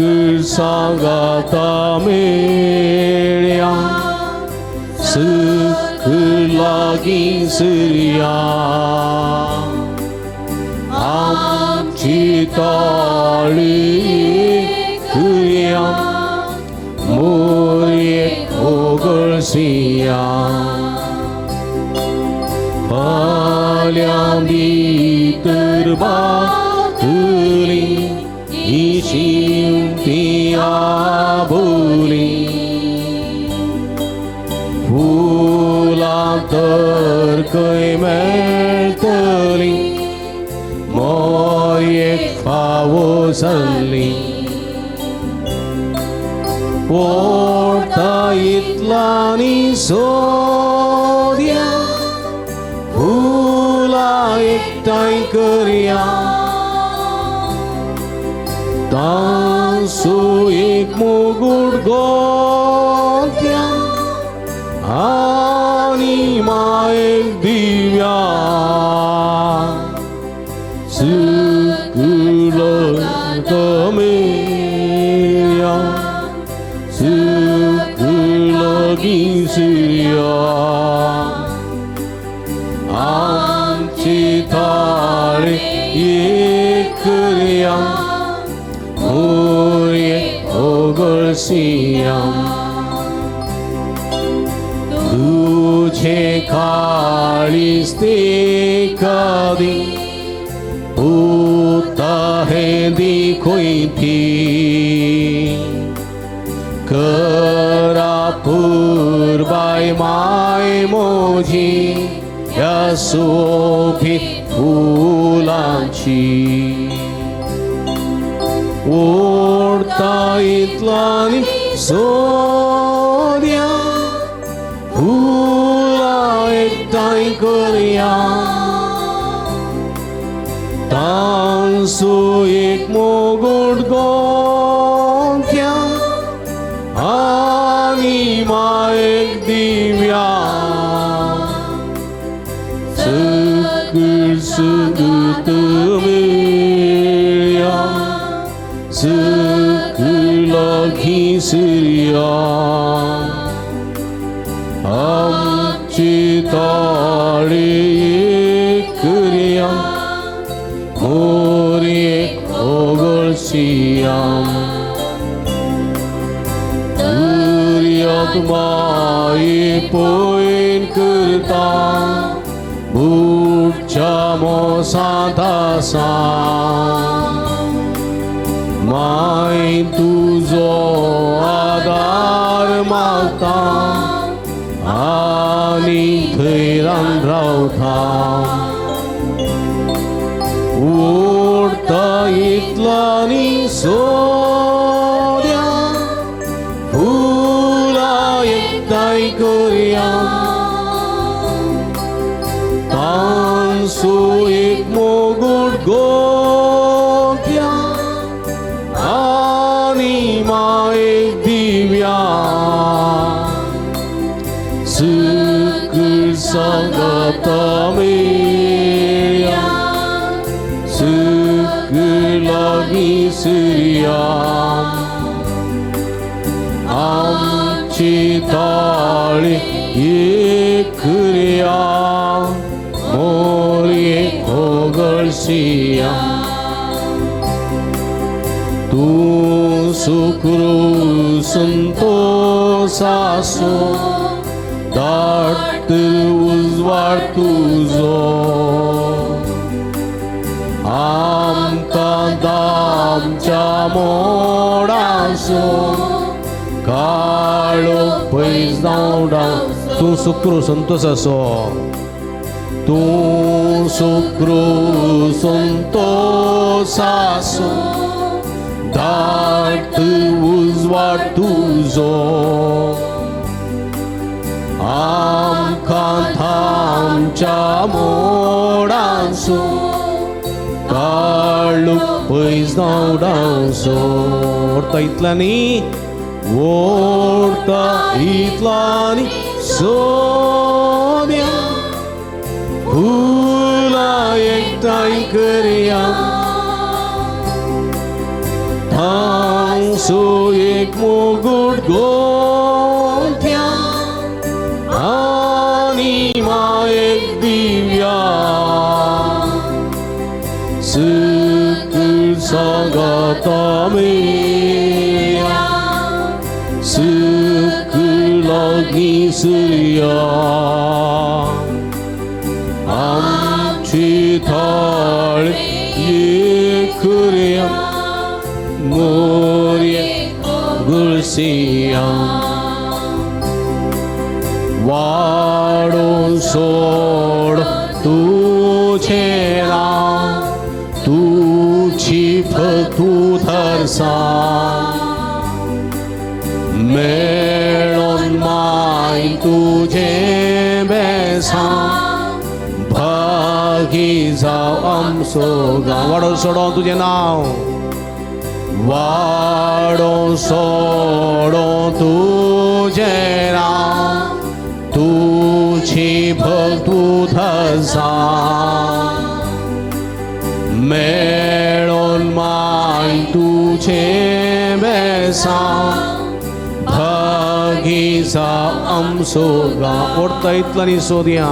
सांगाता मेळ्या सुख लागीं सुर्या आमची ताळी करया मोरये होगळसिया फाल्यां भितर बातली ही शिंवती आबोली फुलां तर खंय मेळटली मोरयेक फावो जाल्ली ओडटा इतलानी सोदया फुलां एकठांय करया तांसो एक मुगूट गोत्या आनी मायक दिव्या सुकुलगमेया सुकुलगिसुया आमची थाळे एकर्या मोरये ओगळसिया तुझे काळीस ते कदी पुता हे दिखोयती करा पुरबाय my मोजी ह्या सोबीत फुलांची ओडता इतलानी सोद्या फुलां एकठांय करया तांसो एक मोगूट गोंथ्या आनी मायक दिव्या सकळ सुगत मेळया सकळ घिसऱ्या आमची ताळी करया मोरये ओगळसिया दुर्योग माये पयन करता बुटच्या मोसांत आसा माय तुजो आदार मागता आनी थंयरान रावता ओडता इतलानी सोद्या फुलां एकठांय करया तांसो एक मोगूट गोंथ्या आनी मायक दिव्या सकळ सांगाता मेळया सकळ लागीं आमची ताळी एकर्या मोरये ओगळसिया तूं सुक्रू संतोसासो दाट उजवाड तुजो आमकां दामच्या मोडासो काळो पयस धांवडाव तूं सुक्रू संतोसासो तूं सुक्रू संतोसासो दाट उजवाड तुजो आमकां थामच्या मोडांसो काळो पयस धांवडावचो ओडता इतल्यानी ओडता इतल्यानी सोद्या फुलां एकठांय करया तांसो एक मुगूट गोंथ्या आनी मायक दिव्या सकळ सांगाता मेळया सकळ लागीं सरया आमची थाळ एकर्या मोरये गुळसिया वाडो सोड तुझे नांव तुझी फतू थरसा मेळोन माय तुझे बेसा भागी जाव आमचो गांव. वाडो सोडो तुजें नांव, वाडो सोडो तुझे नांव तुझी भक्तूत आसा मेळोन माय तुझे बेसांव भागीचा आमचो गांव ओडता इतल्यानी सोदया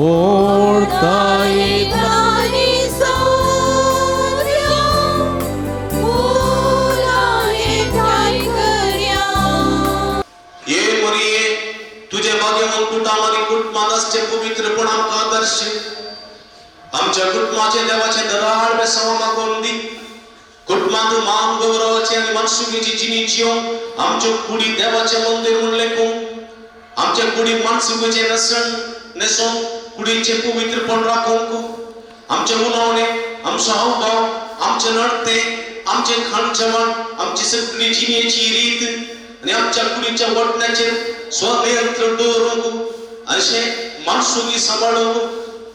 ओडता इतल्यानी सोदया फुलां एकठांय करया. ये मरिये तुझे मागेवन कुटाम आनी कुटुंबांत आसचें पवित्रपण आमकां आदर्श आमच्या कुटुंबाचें देवाचें दराळ बेसांव मागोवन दी. कुटुंबांत मान गौरवाचें आनी मानसुकीची जिणी जियोंक आमच्यो कुडी देवाचें मंदीर म्हूण लेखूंक आमच्या कुडीक मानसुकीचें न्हेसण न्हेसोवंक कुडीचें पवित्रपण राखूंक आमचें उलोवणें आमचो हावभाव आमचें नडतें आमचें खाण जेवण आमची सगळी जिणेची रीत आनी आमच्या कुडीच्या वटण्याचेर स्वनियंत्रण दवरूंक अशें मानसुकी सांबाळूंक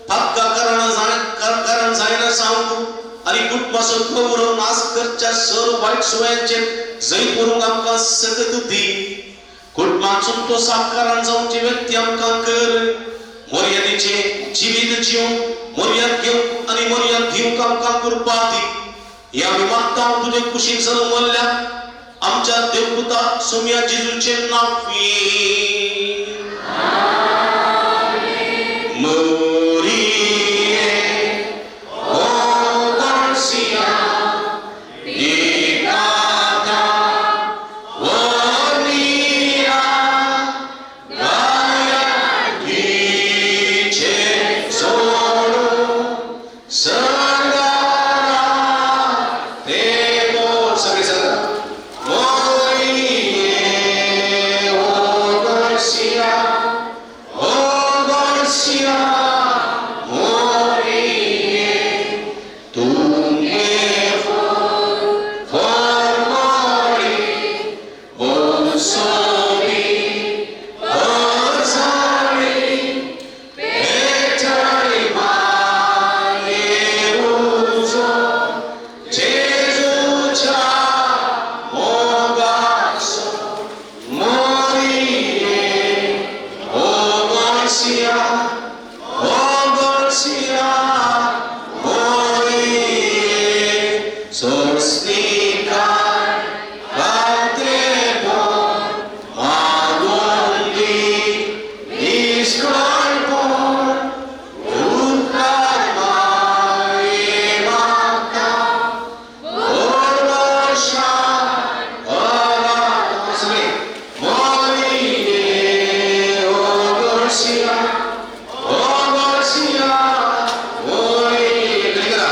पातका कारण जायना जावंक आनी कुटुंबाचो गौरव नाश करच्या सर्व वायट सुव्यांचेर जैत व्हरूंक आमकां सकत दी. कुटुंबांतसून तो साकारान जावची व्यक्ती आमकां कर. मर्यादेचें जिवीत जिवंक मर्याद घेवंक आनी मर्याद दिवंक आमकां कृपा दी. हे आमी मागता तुजे कुशीक जल्मल्ल्या आमच्या देवपुता सोम्या जेजूचें नांव. मरिये ओ गार्सिया एकादा वनिया गाया तिचे सोडू सगळा ते बोल सगळे सगळं. मरिये ओ गार्सिया ओ गार्सिया मरिये तुंगे फरमाडी बोसोबी हजारी पेटळी माये उजो जेजूच्या मोगाचो. मरिये ओ गार्सिया ओ गार्सिया मरिये सोसनिकार खात्रेपण मागून दी निश्कळपण उपकार माये मागता भरवशा सगळे. मरिये ओ गार्सिया ओ गार्सिया मरिये खाली करा.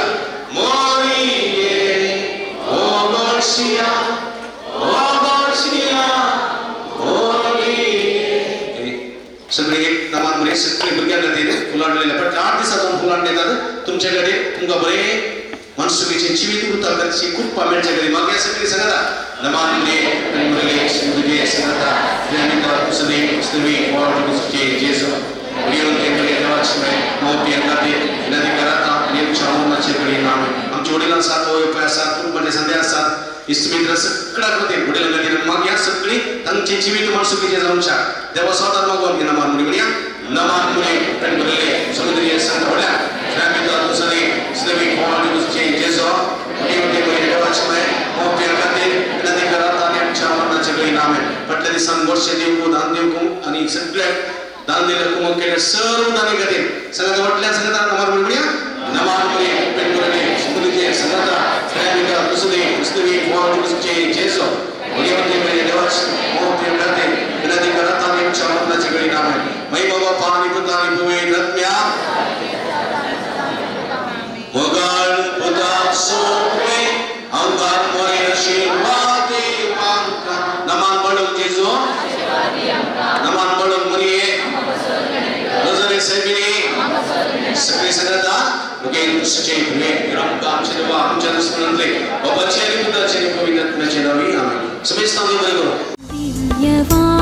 मरिये ओ गार्सिया ओ गार्सिया मरिये. सगळे एक नमान बरे सगळे भुरग्यां खातीर फुलां हाडलेले पण 8 दिसां जावन फुलां हाडलेतात तुमचे कडेन तुमकां बरें मनसुकीचें जिवीत उरता करची कृपा मेळचे खातीर मागीर सगळीं सांगता नमान बरे आनी मुरले तुजे सांगता ज्ञानिता तुसने स्तवी वाढ जेजू देवाचे मोपी खातीर विनंती कराता आनी आमच्या मरणाचे घडये नामे. आमचे वडील आसात आवय आसात कुटुंबाचे संदे आसात इश्टमित्र सगळ्या खातीर वडिलां खातीर मागया सगळीं तांचें जिवीत मनसुकीचें जावच्या देवा स्वता मागोवन घे. नमान मुरी म्हणया नमान मुरी आनी मुरले समुद्री संत व्हडल्या ज्ञानिता तुसने स्तवी वाढ जेजू देवाचे मोपी खातीर विनंती कराता आनी आमच्या मरणाचे घडये नामे. फाटल्या दिसान वर्षे दिवंक दान दिवंक आनी सगळ्याक दान दिले कुमक केले सर्व दानी खातीर सगळ्या वाटल्या सगळ्या नमान मुरी म्हणया नमान मुरी पेनमुरले समुद्रीचे संगता ज्ञानिता तुसने स्तवी वाढ जेजू देवाचे मोपी खातीर विनंती कराता आनी आमच्या मरणाचे घडये नामे. महिमा बापा आनी पुता आनी पवित्र आत्म्या मोगाळ पुता सोपे अंगार मोरे आशीर्वाद आमकां. नमान बळूंक जेजू नमान बळूंक मरिये नजरे सायबिणी सगळे सगळ्या मुगेल दुसचे भुरगे आमकां आमचे देवा आमच्या दुस्मनांतले बाबाचे आनी पुताचे आनी पवित्र आत्म्याचे नांवी आमेन. समेस्तांक बरें करूं. दिव्यवा